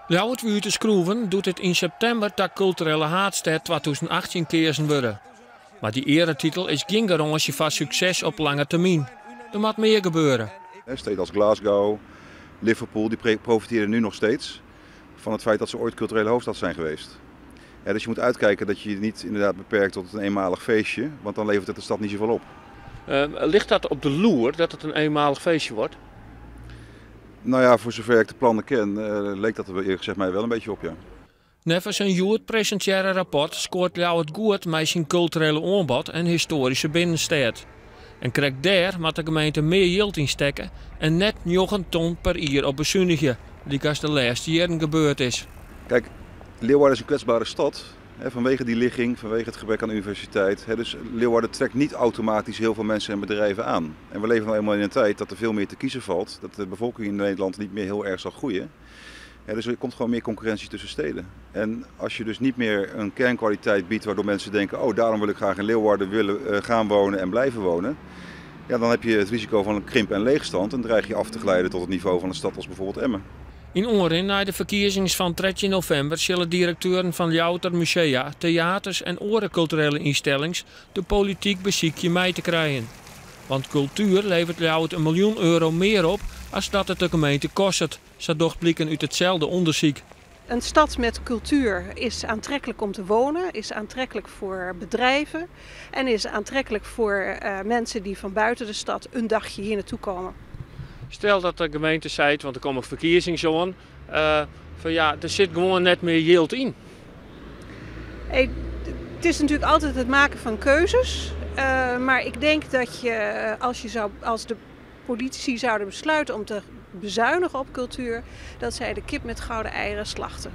Ljouwert wie út de skroeven doe't it yn septimber ta kulturele haadstêd 2018 keazen wurde. Mar dy earetitel is gjin garânsje foar sukses op lange termyn. Der moat mear gebeure. Steden als Glasgow, Liverpool, die profiteren nu nog steeds van het feit dat ze ooit culturele hoofdstad zijn geweest. Ja, dus je moet uitkijken dat je je niet inderdaad beperkt tot een eenmalig feestje, want dan levert het de stad niet zoveel op. Ligt dat op de loer dat it in eenmalig feestje wurdt? Nou ja, voor zover ik de plannen ken, leek dat er eerlijk gezegd mij wel een beetje op, ja. Neffens in hjoed presintearre rapport skoart Ljouwert goed mei syn kulturele oanbod en histoaryske binnenstêd. En krekt dêr moat de gemeente mear jild yn stekke en net 9 ton per jier op besunigje, lykas de lêste jierren gebeurd is. Kijk, Leeuwarden is een kwetsbare stad. Hè, vanwege die ligging, vanwege het gebrek aan universiteit. Hè, dus Leeuwarden trekt niet automatisch heel veel mensen en bedrijven aan. En we leven nou eenmaal in een tijd dat er veel meer te kiezen valt. Dat de bevolking in Nederland niet meer heel erg zal groeien. Ja, dus er komt gewoon meer concurrentie tussen steden. En als je dus niet meer een kernkwaliteit biedt waardoor mensen denken, oh, daarom wil ik graag in Leeuwarden willen gaan wonen en blijven wonen. Ja, dan heb je het risico van een krimp en leegstand en dreig je af te glijden tot het niveau van een stad als bijvoorbeeld Emmen. Yn oanrin nei de ferkiezings fan 13 novimber sille direkteuren fan Ljouwerter musea, teaters en oare kulturele ynstellings de polityk besykje mei te krijen. Want kultuer leveret Ljouwert 1 miljoen euro mear op as dat it de gemeente kostet, sa docht bliken út itselde ûndersyk. Een stad met cultuur is aantrekkelijk om te wonen, is aantrekkelijk voor bedrijven en is aantrekkelijk voor mensen die van buiten de stad een dagje hier naartoe komen. Stel dat de gemeente seit, want der komme ferkiezings oan, fan ja, der sit gewoan net mear jild yn. Hey, het is natuurlijk altijd het maken van keuzes. Maar ik denk dat je, als de politici zouden besluiten om te bezuinigen op cultuur, dat zij de kip met gouden eieren slachten.